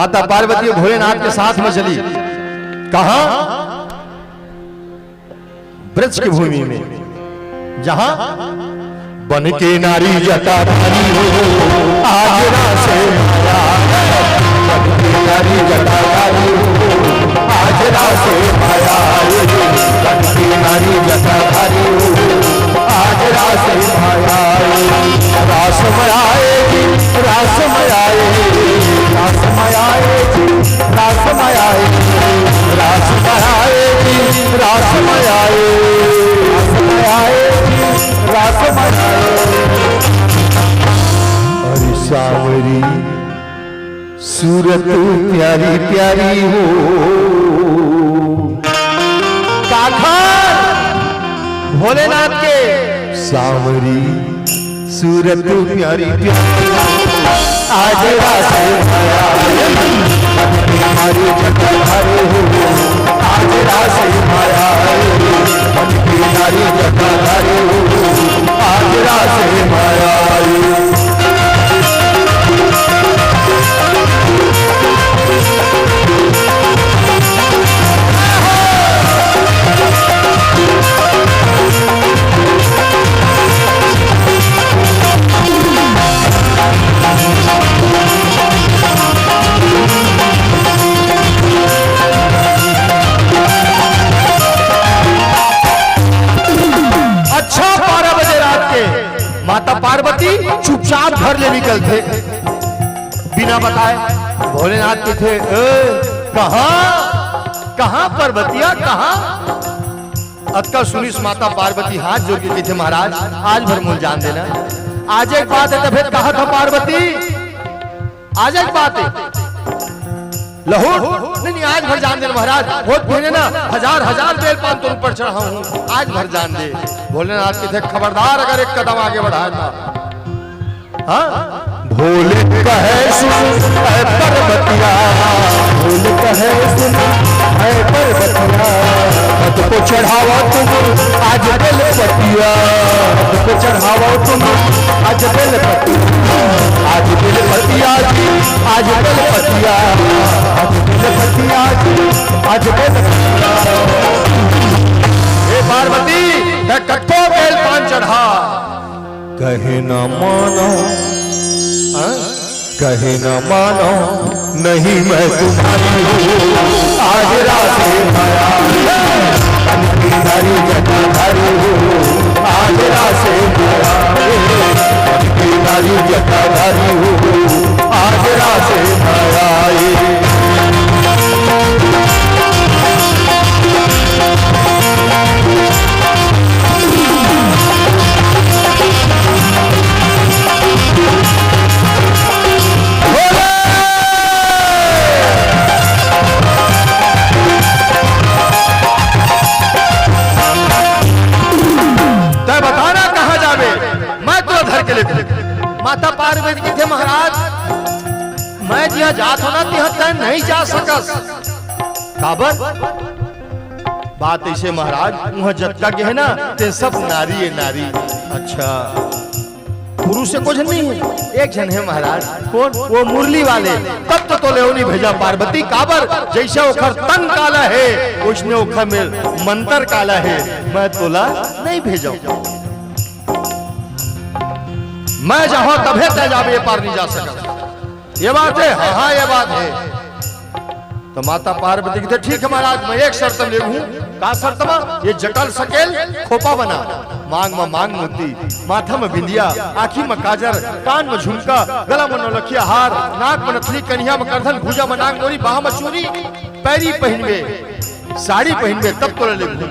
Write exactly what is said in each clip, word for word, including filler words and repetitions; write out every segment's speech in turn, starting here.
माता पार्वती भोलेनाथ के साथ में चली। कहाँ? ब्रज की भूमि में, जहाँ बन के नारी जटाधारी हो, आज रास माया। बन के नारी जटाधारी हो, आज रास माया। बन के नारी जटाधारी हो, आज रास माया। रास माया, रास माया, रास माया। रास माया, रास माया, रास माया, रास माया, रास माया। अरे सांवरी सूरत प्यारी प्यारी हो। काखर भोलेनाथ के सांवरी सूरत प्यारी प्यारी। आज रास माया, हमारी जटाधारी हो। आज रास माया, मन की नारी जटाधारी हो। आज रास माया। अच्छा, बारह बजे रात के माता पार्वती चुपचाप घर ले निकलथे, बिना बताए। भोलेनाथ कथे, "ए, कहाँ, कहाँ पार्वतिया, कहाँ?" अतका सुनिस माता पार्वती हाथ जोड़ के कथे, "महाराज, आज भर मोला जान देना। आज एक बात हे, तभे कहा था पार्वती, आज एक बात हे।" लहू, "नहीं, नहीं, आज भर जान दे महाराज, होत भेने ना, हजार, हजार बेल पान तोर ऊपर चढ़ाहूँ, आज भर जान दे।" भोलेनाथ कथे, "खबरदार, अगर एक कदम आगे बढ़ाए तो।" हाँ? भोले कहे सुन, ऐ पर्वतिया, भोले कहे सुन, ऐ पर्वतिया, मत को चढ़ावा तुम आज बेलपतिया, मत को चढ़ावा तुम आज बेलपतिया, आज बेलपतिया जी, आज बेलपतिया, आज बेलपतिया जी, आज बेलपतिया। हे पार्वती, मैं कतको बेल पान चढ़ा, कहे न मानो, हाँ? कहे न मानो, नहीं मैं तुम्हारी हूँ। आज रास माया, बन की नारी जटाधारी हूँ। आज रास माया, बन की नारी जटाधारी हूँ। आज रास माया। तैं बता ना कहाँ जाबे, मैं तोला धर के लेगहूँ। माता पार्वती कथे, महाराज, मैं जिहाँ जात हँव ना, तिहाँ तैं नहीं जा सकस। काबर? बात अइसे महाराज, उहाँ जतका गे हे ना, ते सब नारी ए नारी। अच्छा, पुरुष से कुछ नहीं है, एक झन है महाराज। कौन? वो मुरली वाले। तब तो तोला ओ नहीं भेजा पार्वती, काबर? जैसे ओखर तन काला है, वैसने ओखर में मंतर काला है। मैं तोला नहीं भेजहूँ। मैं जाहूँ तभे तैं जाबे, ए पार नहीं जा सकस। ये बात है? हाँ, हाँ, ये बात है। तो माता पार्वती कथे, "ठीक है महाराज, मैं एक शर्त लेगहूँ।" "का शर्त मा?" "ये जटा ल सकेल, खोपा बना, मांग मा मांग मोती, माथा मा बिंदिया, आँखी मा काजर, कान मा झुमका, गला मा नौलखिया हार, नाक मा नथनी, कनिहा मा करधन, भुजा मा नाग मोरी, बाह मा चूरी, पैरी पहिनबे, साड़ी पहिनबे, तब तोला लेगहूँ।"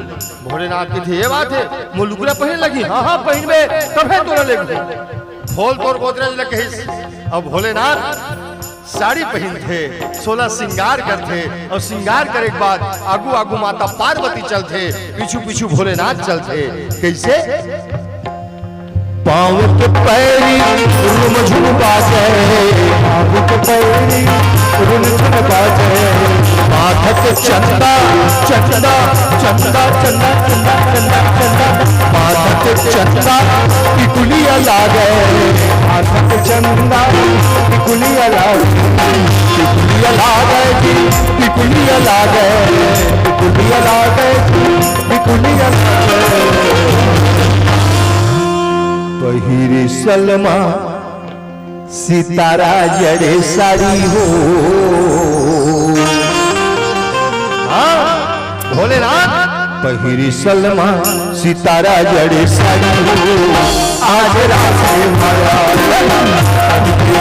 भोलेनाथ कथे, "ये बात है, मोर लुगरा पहिने लगही?" "हाँ, हाँ, पहिनबे, तभे तोला लेगहूँ।" "खोल तोर गोदरेज ल," कहिस। अब भोलेनाथ साड़ी पहिनथे, सोलह सिंगार करथे अउ सिंगार करे के बाद आगू आगू माता पार्वती चलथे, पीछू पीछू भोलेनाथ चलथे। कइसे? पाँव के पैरी रुम झुम बाजे, पाँव के पैरी रुम झुम बाजे। माथा के चंदा, चंदा, चंदा, चंदा, चंदा, चंदा, चंदा। माथा चंदा टिकुलिया लागे, हाथ के चंदा टिकुलिया लागे, टिकुलिया लागे जी, टिकुलिया लागे, टिकुलिया लागे जी, टिकुलिया लागे। पहिरी सलमा सितारा जड़े साड़ी हो। हाँ, भोलेनाथ। पहिरी सलमा सितारा जड़े साड़ी हो। आज रास में माया,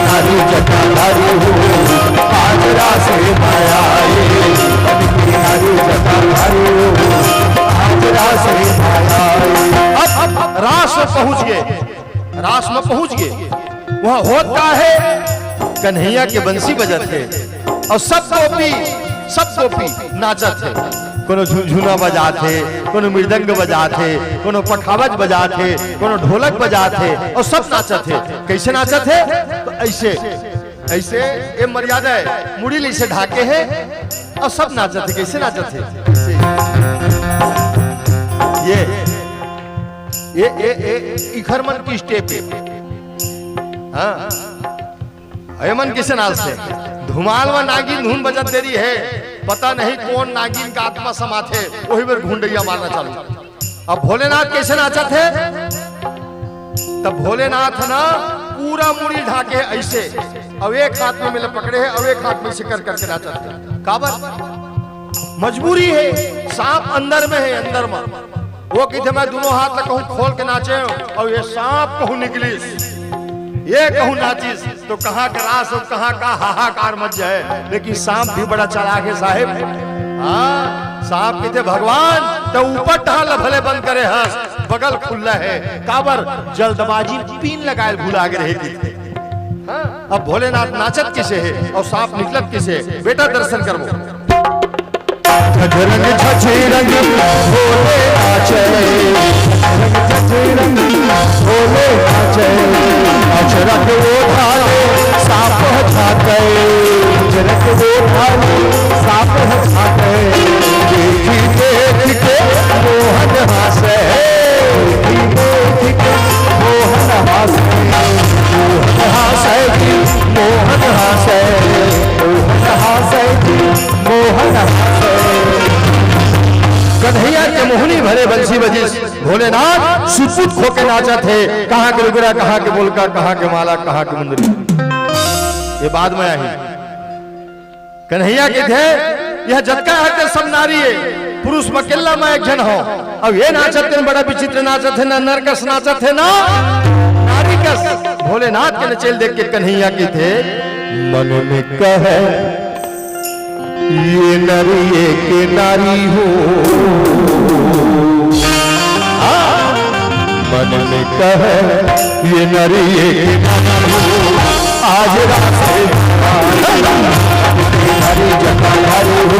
नारी जटाधारी हो। आज रास में माया, नारी जटाधारी हो। आज रास में माया। अब, अब रास में पहुंच गए। रास में पहुंच गए, वहां होत का है? कन्हैया के बंसी बजत है और सब गोपी, सब गोपी नाचत है। कोनो झुनझुना बजात है, कोनो मृदंग बजात है, कोनो पखावज बजात है, कोनो ढोलक बजात है और सब नाचत है। कैसे नाचत है? तो ऐसे, ऐसे, ये मर्यादा है, मुड़ी ले से ढाके है और सब नाचत है। कैसे नाचत है? ऐसे। ये ये, ये, ये, इखर मन के step है। हाँ, ये मन कैसे नाचते? धुमाल व नागिन धुन बजत देरी है, पता नहीं कौन नागिन का आत्मा समाथे, वही बेर घुंडैया मारना चालू। अब भोलेनाथ कैसे नाचत है? तब भोलेनाथ ना पूरा मुड़ी ढाके है ऐसे, अब एक हाथ में मिले पकड़े है, अब एक हाथ में से कर करके नाचत है। काबर? मजबूरी है, सांप अंदर में है, अंदर में। वो कहिथे, "मैं दोनों हाथ ला कहूं खोल के नाचे, और ये सांप कहूं निकलिस, ये कहूं नाचिस, तो कहां का रास और कहां का हाहाकार मच जाए।" लेकिन सांप भी बड़ा चालाक है साहेब। हाँ, सांप कहिथे, "भगवान, त ऊपर टहां ला भले बंद करे हस, बगल खुल्ला है।" काबर? जल्दबाजी में पिन लगाए भुला गे रहे कहिथे। हाँ, अब भोलेनाथ नाचत किसे है और सांप निकलत किसे है, बेटा दर्शन करबो। गजरंग झझरंग भोले नाचे, गजरंग झझरंग भोले नाचे, अचरक ओढ़ाले सांप झाके, अचरक ओढ़ाले सांप झाके, देखी देख के मोहन हासे, देखी देख के मोहन हासे, मोहन हासे जी, मोहन हासे, मोहन हासे जी, मोहन हासे। कन्हैया के मोहनी भरे बंसी बजिस, भोलेनाथ सुपुत होके नाचत हे। कहाँ के लुगरा, कहाँ के बोलका, कहाँ के माला, कहाँ के मुंदरी। ये बाद में आही। कन्हैया कहिथे, "यह जतका हे ते सब नारी हे, पुरुष म अकेल्ला मैं एक झन हंव।" अब ये नाचत हे, बड़ा विचित्र नाचत हे, ना नर कस नाचत हे, ना नारी कस। भोलेनाथ के नचेल देख के कन्हैया कहिथे, मन में कहे, ये नर एक नारी हो। हाँ, मन में कहे, ये नर एक नारी हो। आज रास हरी जटाधारी हो,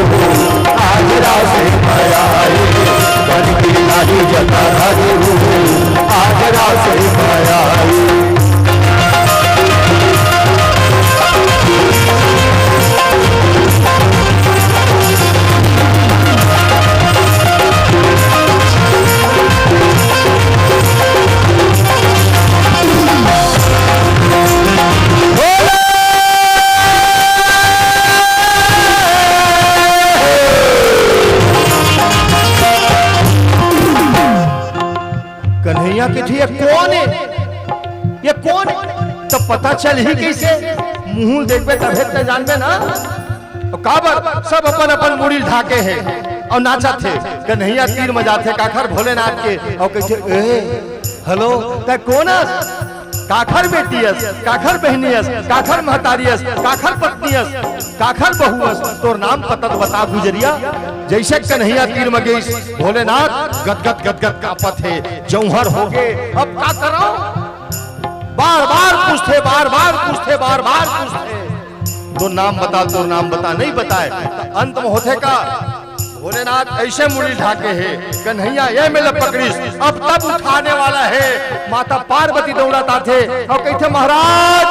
आज रास माया आई, बन के नारी जटाधारी हो, आज रास माया आई। कन्हैया कहिथे, "ये कोन हे? ये कोन हे?" त पता चलही कइसे? मुंह देखबे तभे त जानबे ना। अउ काबर? सब अपन अपन मुड़ी ढाके हे अउ नाचत हे। कन्हैया तीर म जाथे काखर भोलेनाथ के अउ कहिथे, "ए, हेलो, तैं कोन हस? काखर बेटी अस, काखर बहिनी अस, काखर महतारी अस, काखर पत्नी अस, काखर बहू अस, तोर नाम पता त बता गुजरिया।" जइसे कन्हैया तीर म गइस, भोलेनाथ गदगद गदगद कांपत हे, जौहर होगे। अब का करंव? बार बार पूछथे, बार बार पूछथे, बार बार पूछथे, "तोर नाम बता, तोर नाम बता।" नइ बताय। त अंत म होथे का, भोलेनाथ अइसे मुड़ी ढाके हे, कन्हैया ये मेर ल पकड़िस, अब तब उठाने वाला हे। माता पार्वती दउड़त आथे अउ कहिथे, "महाराज,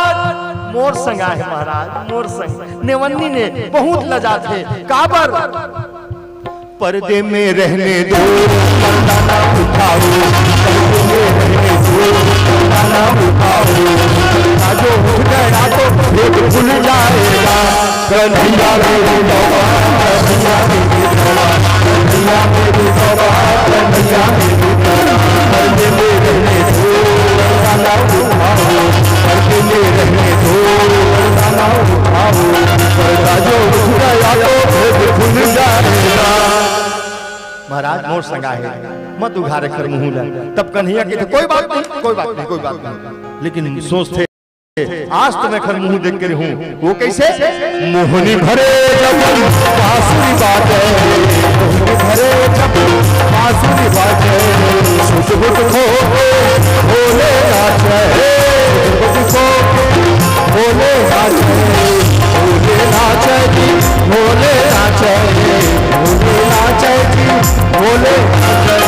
मोर संग आहे महाराज, मोर संग।" नेवन्नी ने बहुत लजाथे, काबर? पर्दे में रहने दो, पर्दा ना उठाओ। पर्दे में रहने दो, पर्दा ना उठाओ। ना जो उठ गया तो भेद खुल जाएगा। कन्हैया मेरी दवा, कन्हैया मेरी दवा, कन्हैया मेरी दवा, कन्हैया मेरी दवा। पर्दे में रहने दो, पर्दा ना उठाओ। पर्दे में रहने दो, पर्दा ना उठाओ। पर्दा जो उठ गया तो भेद खुल जाएगा। महाराज मोर संगा हे, मत उघार एखर मुंह ला। तब कन्हैया कहिथे, कोई बात नहीं, कोई बात नहीं, कोई बात नहीं। लेकिन सोचथे, आज तो मैं एखर मुंह देख के रहूं। वो कैसे? मोहनी भरे जब बांसुरी बाजे, मोहनी भरे जब बांसुरी बाजे, सुध बुध खो के भोले नाचे, सुध बुध खो के भोले नाचे, भोले नाचे जी, भोले नाचे, भोले नाचे जी, भोले नाचे।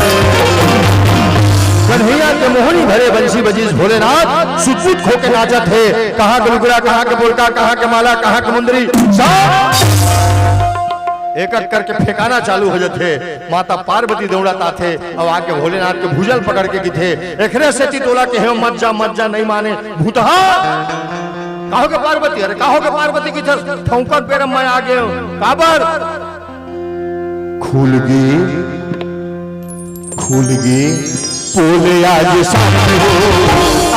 कन्हैया के मोहनी भरे बंसी बजिस भोलेनाथ, सुध बुध खो के नाचत हे। कहाँ के लुगरा, कहाँ के बोलका, कहाँ के माला, कहाँ के मुंदरी, सब एक एक करके फेंकाना चालू हो जाथे। माता पार्वती दौड़त आथे, अब आके भोलेनाथ के भुजल पकड़ के कहिथे, "एखरे सेती तोला कहेंव मत जा, मत जा, नहीं माने भूतहा।" "का होगे पार्वती?" "अरे का होगे पार्वती?" कहिथे, "ठौंकत बेर मैं आ गेंव।" "काबर?" खुल गे, खुल गे पोल आज सामने हो,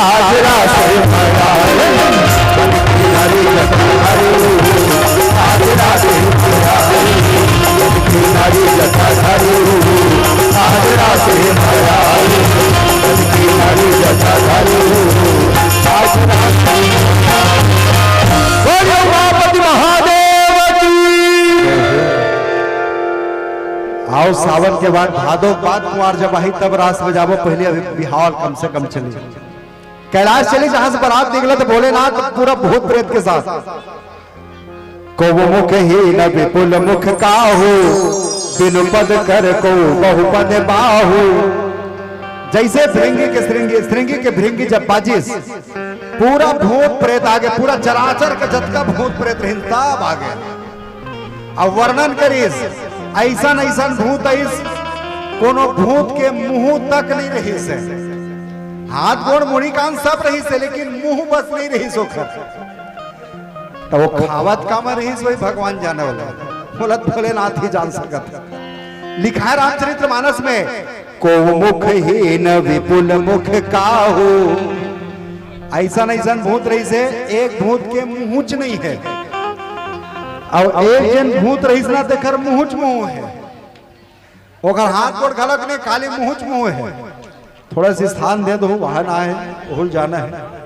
आज रास है माया। आज रास है माया। आज रास है माया। आज रास है। बोलो उमापति महादेव की। आओ, सावन के बाद, भादो के बाद कुंवार जब आही, तब रास बजाबो। पहले अभी बिहाव कम से कम चली, कैलाश चली, जहां से बारात निकला तो भोलेनाथ पूरा भूत प्रेत के साथ। को वो मुख ही न विपुल मुख काहू, बिनु पद कर को बहुपद बाहू। जैसे भृंगी के श्रृंगी, श्रृंगी के भृंगी जब बाजिस, पूरा भूत प्रेत आगे, पूरा चराचर के जतका भूत प्रेत रहिन, सब आगे। अब वर्णन करिस, ऐसन ऐसन भूत आइस, कोनो भूत के मुंह तक नहीं रहिस हे। हाथ गोड़ मुड़ी कान सब रहिस हे, लेकिन मुंह बस नहीं रहिस ओखर। तो वो खावत कामा रहिस, वही भगवान जाने वाला, बोलत भोलेनाथ ही जान सकत। लिखा है रामचरित्र मानस में, को मुख हीन विपुल मुख काहू। ऐसन ऐसन भूत रहिस हे, एक भूत के मुंहुच नहीं हे। अउ एक जन भूत रहिस ना, तेकर मुंहुच मुंह हे। ओकर हाथ गोड़ घलक नहीं, खाली मुंहुच मुंह हे। थोड़ा सा स्थान दे दो, वहां ना हे, ओहू ल जाना हे।